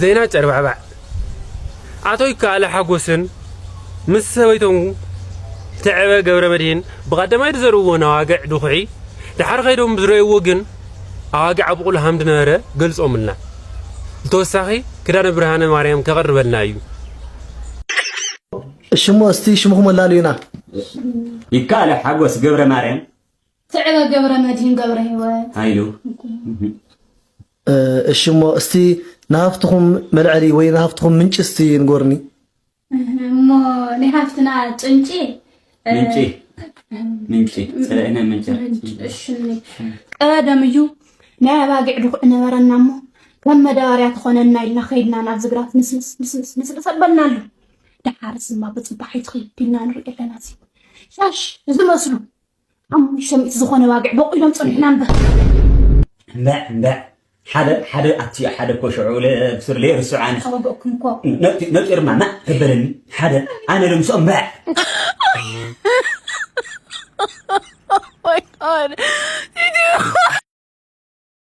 ዜና ጨርባዕባዕ። ኣቶ ይከኣለ ሓጎስን ምስ ሰበይቶም ትዕበ ገብረ መድህን ብቐዳማይ ዝዘርእዎ ነዋግዕ ድኹዒ ድሓር ከይዶም ብዝረእይዎ ግን ኣዋግዕ ኣብቑሉ ሃም ድነበረ ገልጾምልና። ብተወሳኺ ክዳነ ብርሃነ ማርያም ከቕርበልና እዩ። እሺ እሞ እስቲ ሽምኹም ኣላልዩና። ይከኣለ ሓጎስ ገብረ ማርያም ትዕበ ገብረ መድህን ገብረ ህይወት ሃይሉ እሺ እሞ እስቲ ናሃፍትኹም መልዐሊ ወይ ናሃፍትኹም ምንጭ እስቲ ንጎርኒ። እሞ ናይ ሃፍትና ጭንጪ ምንጪ ምንጪ ስለእነ ምንጭ እሽኒ ቀደም እዩ ናይ ኣባጊዕ ድኹዕ ነበረና እሞ ከም መዳበርያ ትኾነና ኢልና ከይድና ናብ ዝግራት ንስንስ ንስንስ ንስንስ ኣበልናሉ። ደሓርስ እማ ብፅባሒት ቢልና ንርኢ ኣለና። እዚ ሻሽ ዝመስሉ ሓሙሽተ ሚእቲ ዝኾነ ኣባጊዕ በቑሎም ፀኒሕና እምበር። እምበዕ እምበዕ ሓደ ሓደ ኣቲ ሓደ እኮ ሽዑ ብሱር ለይ ርስዓነ ተወገእኩም እኮ ነጢርማ ና ተበለኒ ሓደ ኣነ ዶ ምስኦም እምበዕ